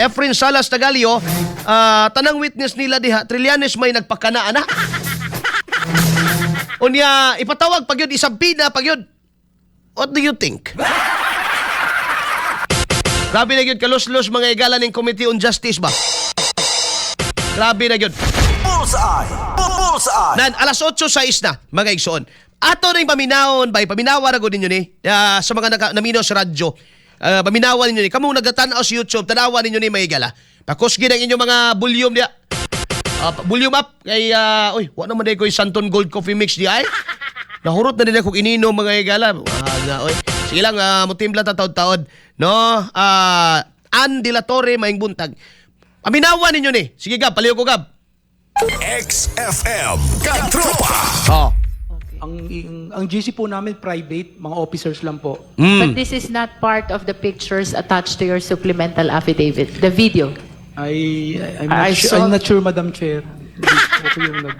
Efren Salas Tagalio, tanang witness nila diha, Trillanes may nagpakana ana. Unya ipatawag pag yun, isabina pag yun. What do you think? Grabe na yun, kaluslos mga igala ng Committee on Justice ba? Grabe na yun. Bullseye! Bullseye! Nan, alas 8:06 na, mga igsoon. Ato ring paminawon, bay, paminawa ra gud ninyo ni, sa mga namino sa radyo. Paminawa ninyo ni. Kamo nagatan-aw sa YouTube, tanawa ninyo ni mga igala. Pakusgi ang inyong mga volume diya. Volume up kay uy, wa naman day ko'y Santon Gold Coffee Mix di ay. Nahurot na nila kung ininom mga igala. Ah, nga, oy. Sige lang, mutimpla ta taod-taod. No? Ann De La Torre, maing buntag. Paminawa ninyo ni. Sige Gab, paliw ko Gab. XFM Katropa! Oh. Ang GC po namin private, mga officers lang po. But this is not part of the pictures attached to your supplemental affidavit, the video. I'm not I sure, I'm not sure, Madam Chair. Hindi po ako yung nag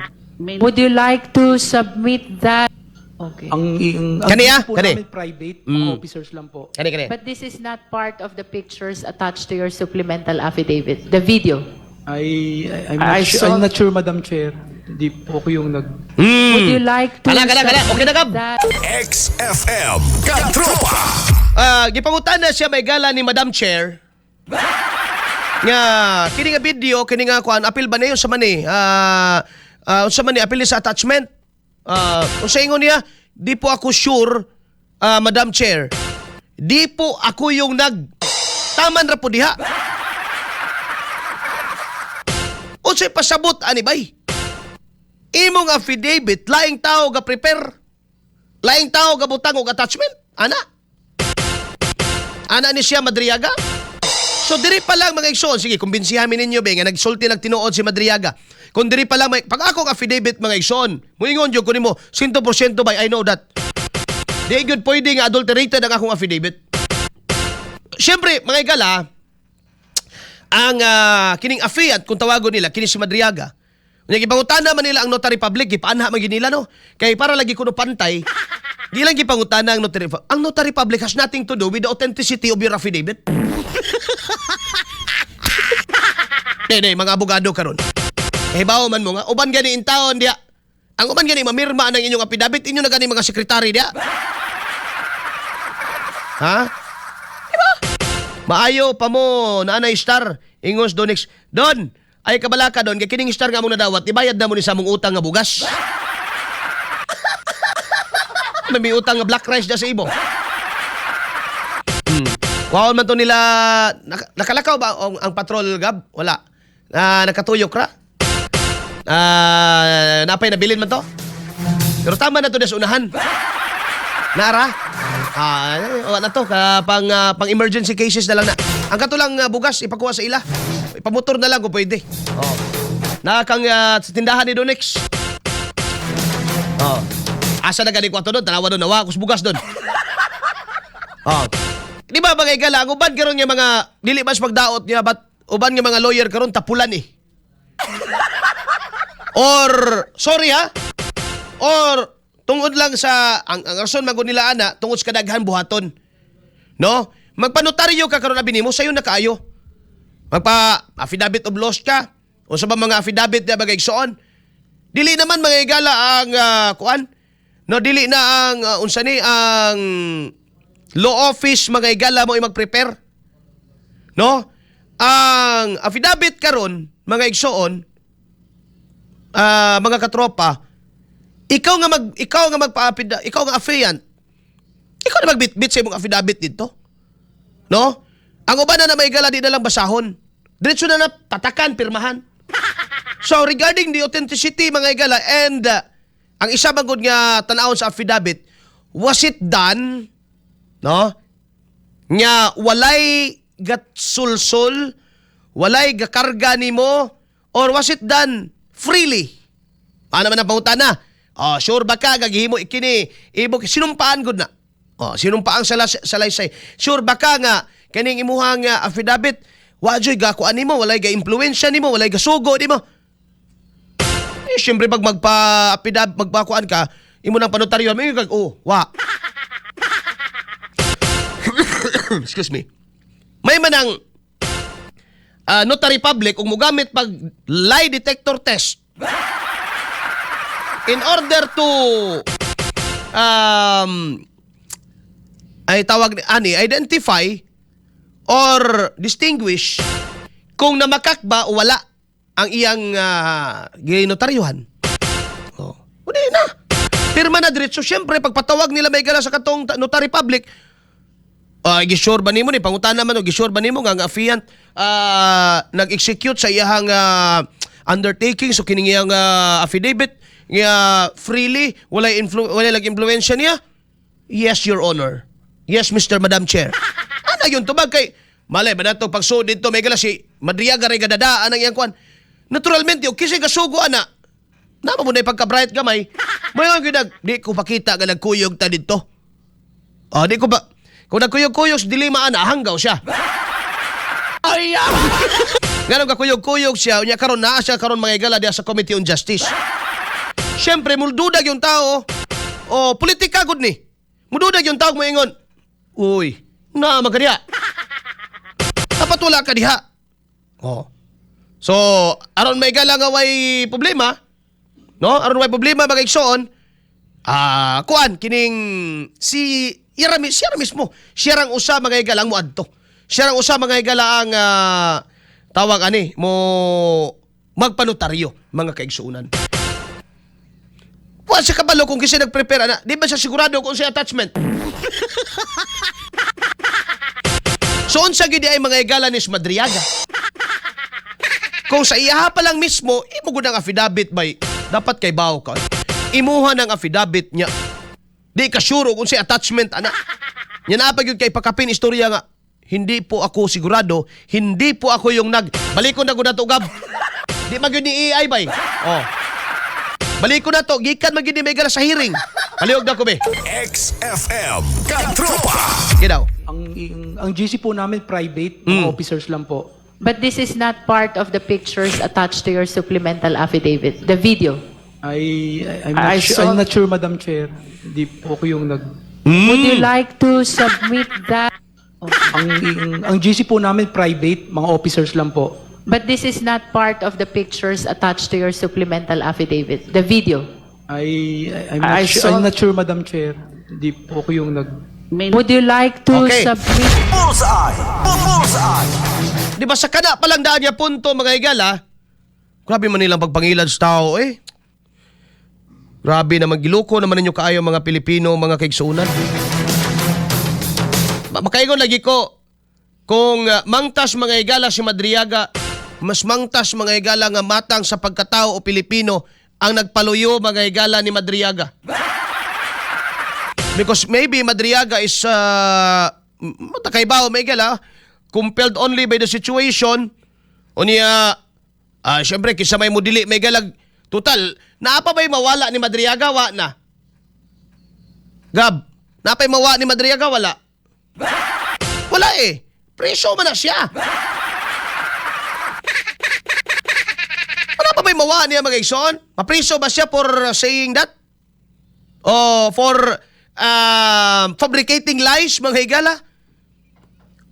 Would you like to submit that? Okay. Ang Kani, GC ah? po Kani. namin private, mga officers lang po. Kani, kani. But this is not part of the pictures attached to your supplemental affidavit, the video. I'm not I sure, I'm not sure, Madam Chair. Hindi po ako yung nag Would you like to Kala, kala, kala. Okay na, Gab. submit that? XFM Katropa! Gipangutan na siya may gala ni Madam Chair nga kini nga video, kini nga kuan, apil ba niyo sa mani, unsa man ni, apil ni sa attachment? Unsa ingon niya? "Di po ako sure, Madam Chair, di po ako yung nag taman ra po diha." Unsay pasabot ani bay? Imong affidavit, laing tao ga prepare, laing tao ga butang og attachment ana. Ana ni siya Madriaga. So diri pa lang mga igsoon, sige, kumbinsihan mi ninyo be nga nagsulti nagtinuod si Madriaga. Kung diri pa lang may pag akong affidavit mga igsoon, muingon jud ko nimo 100% by I know that. Di gyud pwede nga adulterated ang akong affidavit. Siyempre, mga igala, ang kining affiant kung tawagon nila kini si Madriaga. Unya gipangutana man nila ang notary public, gipaanha man gyud nila no. Kay para lagi kuno pantay. Di lang gipangutana ang notary. Ang notary public has nothing to do with the authenticity of your affidavit. Di, mga abogado karon. Kahibaw man mo nga uban gani in taon diya. Ang uban gani mamirma ng inyong affidavit, inyo na gani mga sekretary diya. Ha? Maayo pa mo, naanay star, ingos Donix. Don, ay kabalaka don, kay kining star nga mong nadawat, ibayad na mo ni sa mong utang nga bugas. May utang nga black rice dya sa imo. Kuhaon man to nila, nakalakaw ba ang patrol, Gab? Wala. Nakatuyok ra? Napay nabilin man to? Pero tama na to des unahan. Nara? Wala na to ka, pang emergency cases na lang na. Ang katulang bugas ipakuha sa ila. Ipamotor na lang kung pwede. Oh. Nakang sa tindahan ni Donix. Oh. Asa na gani ko ato doon? Tanawa doon, nawa kus bugas doon. Oh. Di ba mga igala, ang uban karon nga mga dili mas pagdaot niya but uban nga mga lawyer karon tapulan eh. Or sorry ha. Or tungod lang sa ang rason man gud nila ana tungod sa kadaghan buhaton. No? Magpanotaryo ka karon abi nimo sayo na kaayo. Magpa affidavit of loss ka o sa ba mga affidavit na bagay igsoon. Dili naman mga igala ang kuan. No, dili na ang unsa ni ang law office mga igala mo mag-prepare. No? Ang affidavit karon mga igsoon, mga katropa, ikaw nga magpa ikaw nga affiant. Ikaw na magbitbit sa imong affidavit dito. No? Ang uban na may gala di na lang basahon. Diretso na na patakan, pirmahan. So regarding the authenticity mga igala and ang isa man gud nga tan-awon sa affidavit, was it done, no, nga walay gatsulsul, walay gakarga nimo, or was it done freely? Ano man ang pangutana? Oh, sure ba ka gagihimo kini imo sinumpaan gud na? Oh, sinumpaan sa salaysay. Sure ba ka nga kining imuhang affidavit wa joy gakuan nimo, walay ga impluwensya nimo, walay gasugo nimo? Eh, syempre pag magpa-affidavit, magpakuan ka, imo nang panotaryo, may kag oh, wa. Excuse me. May manang notary public ug mogamit pag lie detector test in order to ay tawag ni ani identify or distinguish kung namakak ba o wala ang iyang ginotaryuhan. Oh. Udi na. Pirma na diretso. Siyempre, pagpatawag nila may gala sa katong notary public, ah, gisure ba nimo ni pangutana man o gisure ba nimo nga ang affiant nag-execute sa iyahang undertaking, so kining iyang affidavit nga freely, walay lag impluwensya niya? Yes, Your Honor. Yes, Mr. Madam Chair. Ana yun tubag kay malay ba nato pagsuod dito may gala si Madriaga ray gadadaan ang iyang kuan. Naturalmente og kisay kasugo ana. Napa mo na pagka-bright gamay. Mayon gyud di ko pakita nga nagkuyog ta didto. Ah, di ko ba kung nagkuyog-kuyog sa dilima ana, hanggaw siya. Ay! Nganong kakuyog-kuyog siya, unya karon naa siya karon mga igala diha sa Committee on Justice. Siyempre, muldudag yung tao. O, politika gud ni. Mududag yung tao moingon. Uy, naa man ka diha. Dapat wala ka diha. Oh. So, aron may gala nga way problema, no? Aron way problema mga igsoon, kuan kining si Ira siya ra mismo. Siya rang usa mga higala ang moadto. Siya rang usa mga higala ang tawag ani mo magpanotaryo mga kaigsuonan. Wa siya kabalo kung kasi nag-prepare ana. Di ba siya sigurado kung siya attachment? So unsa gid ay mga higala ni Madriaga? Kung sa iyaha pa lang mismo, imo gud ang affidavit bay. Dapat kay bawo ka. Imuha ng affidavit niya. Di ka sure kung si attachment ana. Nya naa pa gyud kay pakapin istorya nga hindi po ako sigurado, hindi po ako yung nag balikon na gud nato gab. Di man gyud ni AI bay. Oh. Balikon na to, gikan man gyud ni may sa hearing. Palihog na ko be. XFM Katropa. Sige daw. Ang GC po namin private, mga officers lang po. But this is not part of the pictures attached to your supplemental affidavit, the video. I'm not I sure, I'm not sure, Madam Chair. Hindi po ako yung nag Would you like to submit that? Ang GC po namin private, mga officers lang po. But this is not part of the pictures attached to your supplemental affidavit, the video. I'm not I sure, I'm not sure, Madam Chair. Hindi po ako yung nag Would you like to submit Bullseye. Bullseye. Di ba sa kana pa lang daan niya punto mga higala? Grabe man nilang pagpangilad sa tao eh. Grabe naman giluko naman ninyo kaayo mga Pilipino, mga kaigsuonan. Makaingon lagi ko kung mangtas mga higala si Madriaga, mas mangtas mga higala nga matang sa pagkatao o Pilipino ang nagpaluyo mga higala ni Madriaga. Because maybe Madriaga is matakaybaw may higala, compelled only by the situation. Unya syempre kisa may mudili may galag total naa pa ba'y mawala ni Madriaga? Wa na. Gab, naa pa'y mawa ni Madriaga? Wala. Wala eh. Preso man na siya. Wala pa ba'y mawa niya mga igsoon? Mapriso ba siya for saying that? O for fabricating lies, mga higala?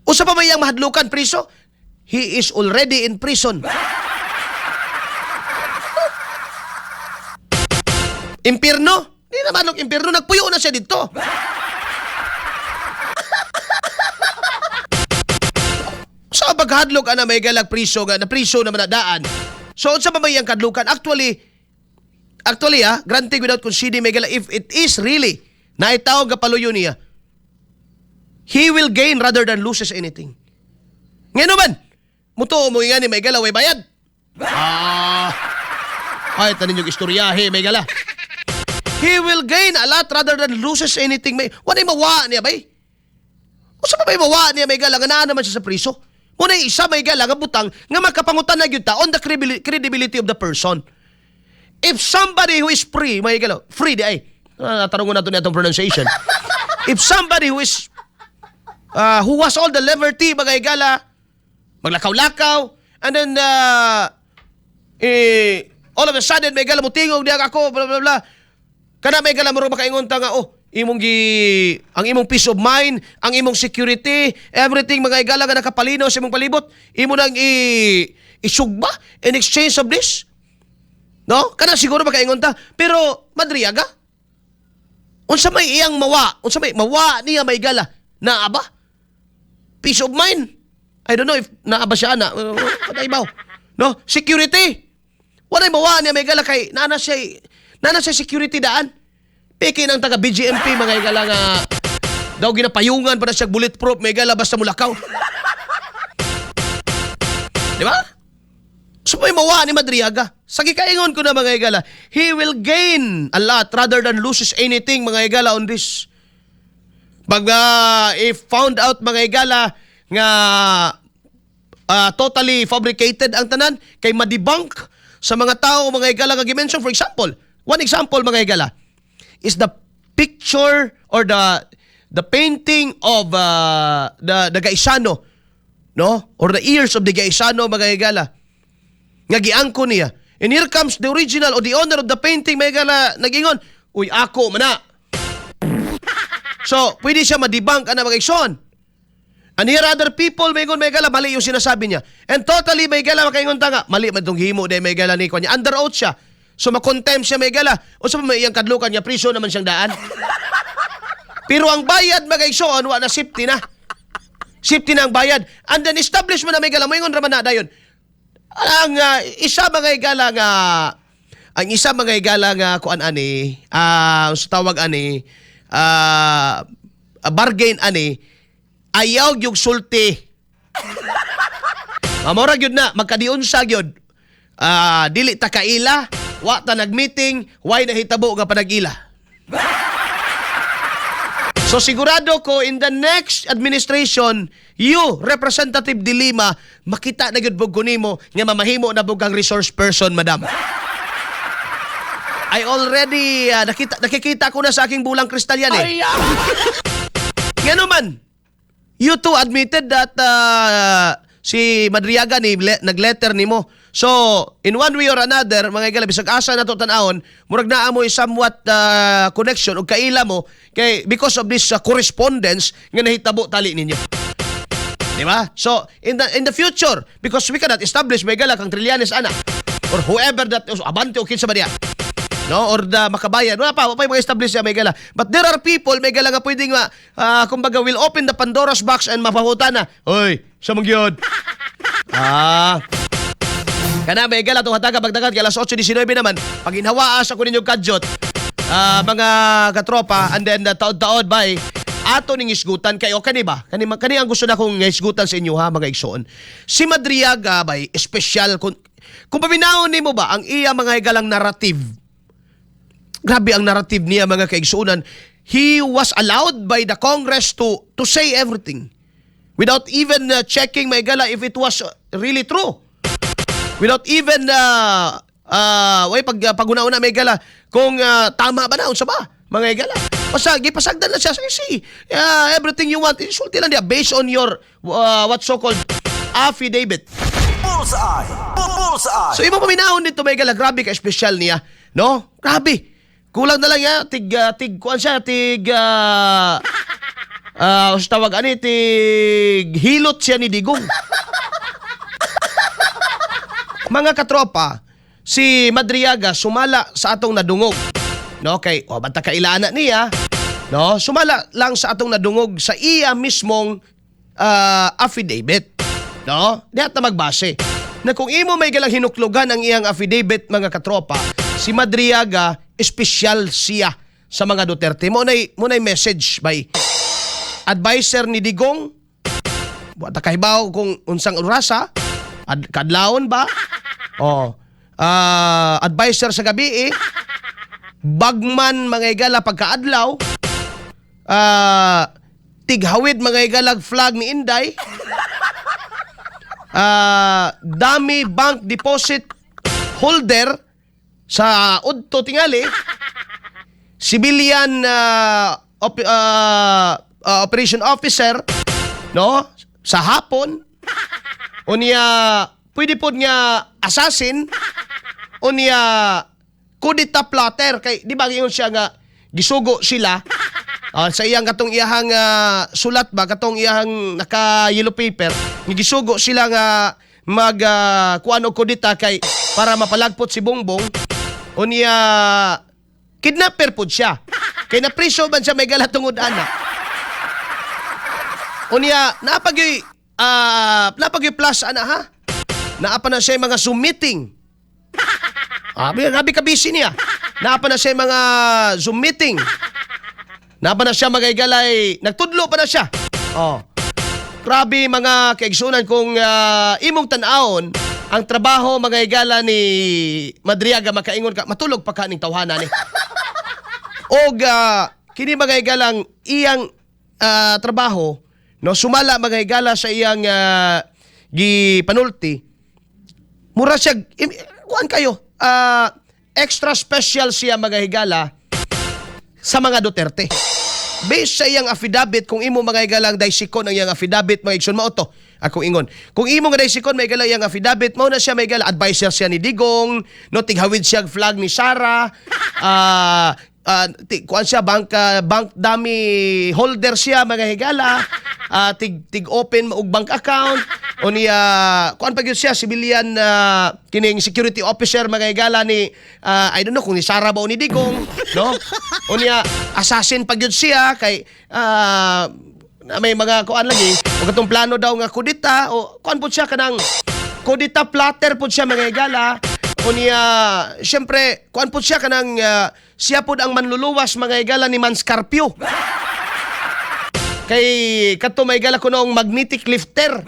Usa pa may iyang mahadlukan priso? He is already in prison. Impierno? Di naman og impierno, nagpuyo na siya dito. Sa paghadlok ana may galag priso nga na priso naman na daan. So unsa pa may iyang kadlukan? Actually, granting without conceding may gala, if it is really na itawag nga paluyo niya, he will gain rather than loses anything. Ngano man, mutuo mo nga ni may gala way bayad. Ah. Ay, tanin yung istoryahe, may gala. He will gain a lot rather than loses anything. May, walay mawa niya, bay. Usa pa may mawa niya, may gala, nga naa naman siya sa priso. Muna yung isa may gala, nga butang, nga makapangutan na gyud ta on the credibility of the person. If somebody who is free, may gala, free di ay, tanong ko na ito atong pronunciation. If somebody who has all the liberty, mga higala, maglakaw-lakaw, and then, all of a sudden, may gala mo tingog diya ako, blah, blah, blah. Kana may gala mo makaingon ta nga, oh, Imong gi ang imong peace of mind, ang imong security, everything, mga igala, nga nakapalino sa imong palibot, imo nang isugba in exchange of this. No? Kana siguro makaingon ta, pero Madriaga, unsa may iyang mawa? Unsa may mawa niya, may gala? Naa ba? Peace of mind. I don't know if naa ba siya ana. Patay baw. No? Security. Walay mawa niya, may gala, kay naa na siya security daan. Piki ng taga BJMP, mga igala, nga daw ginapayungan para siya bulletproof, may gala, basta mulakaw. Di ba? So may mawa ni Madriaga. Sa gikaingon ko na, mga igala, he will gain a lot rather than loses anything, mga igala, on this. Pag if found out, mga igala, nga totally fabricated ang tanan kay madebunk sa mga tao, mga igala, nga gimension. For example, one example, mga igala, is the picture or the painting of the Gaisano, no, or the ears of the Gaisano, mga igala, nga giangko niya. And here comes the original or the owner of the painting, mga igala, nagingon, "Uy, ako man na." So pwede siya madebunk ana, mga igsoon. And here other people may ingon, may gala, mali yung sinasabi niya. And totally, may gala, makaingon ta nga mali man tong himo day, may gala, ni kanya. Under oath siya. So makontempt siya, may gala. Unsa pa may iyang kadlukan niya, priso naman siyang daan. Pero ang bayad, mga igsoon, wa na, safety na. Safety na ang bayad. And then establish mo na, may gala, moingon raman na dayon. Ang isa, mga igala, nga ang isa, mga igala, nga kuan ani, sa tawag ani, bargain ani, ayaw yung sulti. Mamora gyud na magkadiunsa gyud. Dili ta kaila, wa ta nag-meeting, why nahitabo nga panag-ila? So sigurado ko in the next administration, you, Representative De Lima, makita na gyud ko nimo nga mamahimo na bug kang resource person, madam. I already nakikita ko na sa aking bulang kristal yan eh. Ngano man, you too admitted that si Madriaga ni nagletter nimo. So, in one way or another, mga igala, bisag asa na to tan-awon, murag naa mo somewhat connection o kaila mo kay because of this correspondence nga nahitabo tali ninyo. Di ba? So, in the future, because we cannot establish, may gala, kang Trillanes ana or whoever that Abante o kinsa ba diya. No? Or the Makabayan. Wala pa yung mga establish siya, may gala. But there are people, may gala, nga pwedeng, kumbaga, will open the Pandora's box and mapahuta na. "Oy, sa mong yun." Kana, may gala, itong hataga pagdagat, kay alas 8:19 naman, pag inhawaas ako ninyo kadyot, mga katropa, and then taod-taod, bye, ato ning isgutan kay o kani ba kani kani ang gusto na kong isgutan sa inyo ha, mga igsoon. Si Madriaga bay espesyal kung paminawon nimo ba ang iya, mga higalang, narrative. Grabe ang narrative niya, mga kaigsuonan. He was allowed by the Congress to say everything without even checking, may gala, if it was really true. Without even way pag paguna-una, may gala, kung tama ba na unsa ba, mga igala. Basta gipasagdan na siya sa see. Yeah, everything you want, insulti lang niya based on your what so called affidavit. Bullseye! Bullseye! So imo paminahon dito, may gala, grabe ka espesyal niya, no? Grabe. Kulang na lang ya tig kuan siya, tig sa tawag ani, tig hilot siya ni Digong. Mga katropa, si Madriaga sumala sa atong nadungog. No, kay o banta kailana niya, no? Sumala lang sa atong nadungog sa iya mismong affidavit. No? Di ta magbase. Na kung imo may galang hinuklugan ang iyang affidavit, mga katropa, si Madriaga espesyal siya sa mga Duterte. Mo nay message by advisor ni Digong. Wa ta kahibaw kung unsang orasa, kadlawon ba? Oh. Advisor sa gabi eh. Bagman, mga igala, pagkaadlaw. Tighawid, mga igalag, flag ni Inday. Dami bank deposit holder sa Udto tingali. Civilian operation officer, no, sa hapon. Unya pwede pod nga assassin, unya kudita plotter kay di ba ingon siya nga gisugo sila. Ah, sa iyang katong iyahang sulat ba, katong iyahang naka yellow paper, gisugo sila nga mag kuan og kudita kay para mapalagpot si Bongbong. Unya kidnapper pud siya. Kay napriso man siya, may gala, tungod ana. Unya napagyoy plus ana ha. Naa pa na siya mga Zoom meeting. Abi, grabe ka busy niya. Naa pa na siya mga Zoom meeting. Naa pa na siya, mga higalay, nagtudlo pa na siya. Oh. Grabe, mga kaigsunan, kung imong tan-awon ang trabaho, mga higala, ni Madriaga, makaingon ka matulog pa ka ning tawhana ni. Og kini, mga higalang iyang trabaho, no, sumala, mga higala, sa iyang gipanulti, mura siya kuan kayo, extra special siya, mga higala, sa mga Duterte. Based sa iyang affidavit, kung imo, mga higalang, daisikon ang iyang affidavit, mga igsoon, mao to akong ingon. Kung imo nga daisikon, mga higala, iyang affidavit, mao na siya, mga higala, advisor siya ni Digong, no, tighawid siya og flag ni Sara, kuan siya, bank dummy holder siya, mga higala, tig tig open og bank account, o niya kuan pa gyud siya, civilian kining security officer, mga higala, ni I don't know kung ni Sara ba o ni Digong, no? O niya assassin pa gyud siya kay na may mga kuan lagi o katong plano daw nga kudita o kuan pud siya, kanang kudita plotter pud siya, mga higala. O niya syempre kuan pud siya, kanang siya pud ang manluluwas, mga higala, ni Manscarpio kay kadto, may higala, kunong magnetic lifter.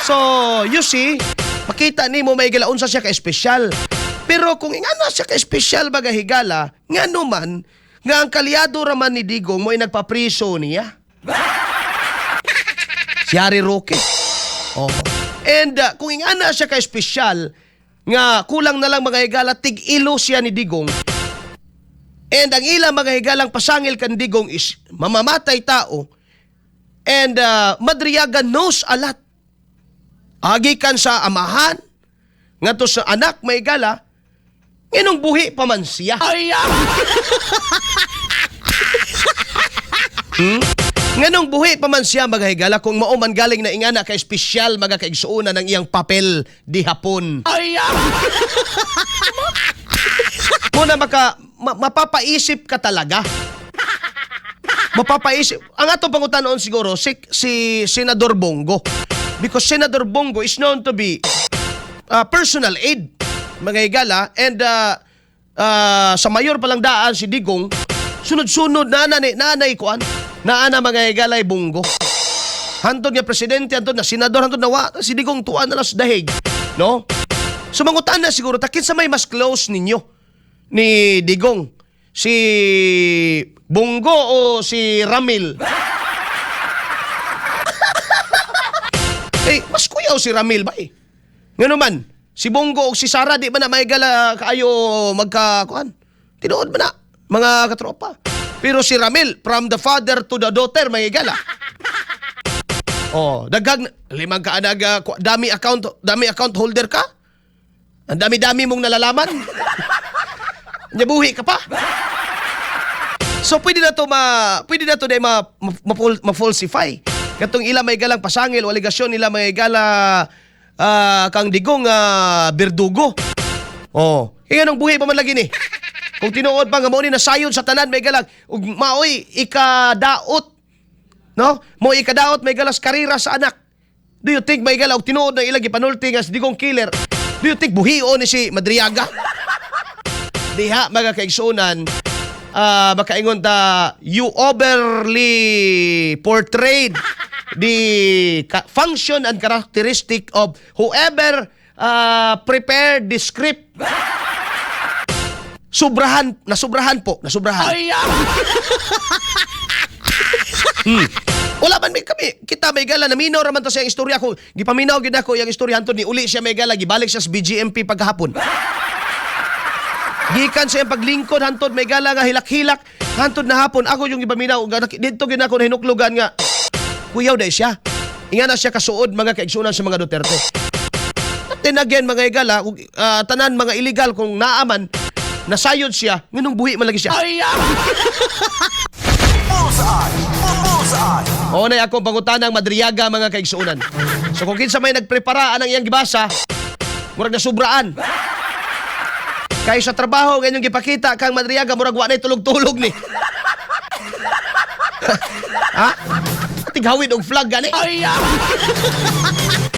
So, you see, makita nimo, may higala, unsa siya ka espesyal. Pero kung ingana siya ka espesyal, mga higala, ngano man nga ang kalyado raman ni Digong mo'y nagpapriso niya? Si Harry Roque. Oh. And kung ingana siya ka espesyal, nga kulang na lang, mga higala, tig-ilo siya ni Digong. And ang ilang, mga higalang, pasangil kan Digong is mamamatay tao. And Madriaga knows a lot. Agikan sa amahan, ngadto sa anak, may gala, nganong buhi pa man siya? Nganong buhi pa man siya, mga higala, kung mao man galing na ingana ka espesyal, mga kaigsuonan, ng iyang papel di hapon? Muna mapapaisip ka talaga. Mapapaisip. Ang ato pangutanon siguro si Senador Bong Go. Because Senador Bong Go is known to be personal aide, mga higala, and sa mayor pa lang daan si Digong, sunod-sunod na na nanay kuan na ana, mga higala, Bong Go. Hantod nga presidente, hantod na senador, hantod na wa, si Digong tuan na lang sa dahig, no? So mangutan na siguro ta kinsa may mas close ninyo ni Digong? Si Bong Go o si Ramil? Eh, mas kuyaw si Ramil ba eh? Ngano man, si Bong Go o si Sara, di ba na may gala kaayo magka kuan? Tinuod ba na mga katropa? Pero si Ramil, from the father to the daughter, may gala. Oh, daghag limang kaanag, dami account holder ka? Ang dami-dami mong nalalaman. Nya buhi ka pa. So pwede na to dai ma-falsify. Katong ila may galang pasangil o alegasyon nila, may gala, kang Digong berdugo. Oh, kaya nung buhi pa man lagi ni. Kung tinuod pa nga mao ni nasayod sa tanan, may galang, ug maoy ikadaot, no? Mo ikadaot, may galas, karira sa anak. Do you think, may gala, og tinuod na ilang gipanulti nga si Digong killer, do you think buhion ni si Madriaga? Diha, mga kaigsunan, makaingon ta you overly portrayed the function and characteristic of whoever prepared the script. Sobrahan, nasubrahan po, nasubrahan. Wala man may kami kita, may gala, naminaw raman to sa iyang istorya ko. Gipaminaw gid ako iyang istorya hantod ni uli siya, may gala, gibalik siya sa BGMP pagkahapon. Gikan sa iyang paglingkod hantod, may gala, nga hilak-hilak hantod na hapon ako yung gipaminaw nga didto gid ako nahinuklugan nga kuyaw dai siya. Ingana siya kasuod, mga kaigsunan, sa mga Duterte. Then again, mga higala, ug, tanan mga illegal kung naaman Nasayod siya, nganong buhi man lagi siya. Bullseye. Bullseye. Oo na akong pangutanang Madriaga, mga kaigsuonan. So kung kinsa may nagprepara anang iyang gibasa, murag nasubraan. Kay sa trabaho nga inyong gipakita kang Madriaga, murag wa na'y tulog-tulog ni. Ha? Tighawid og flag gani.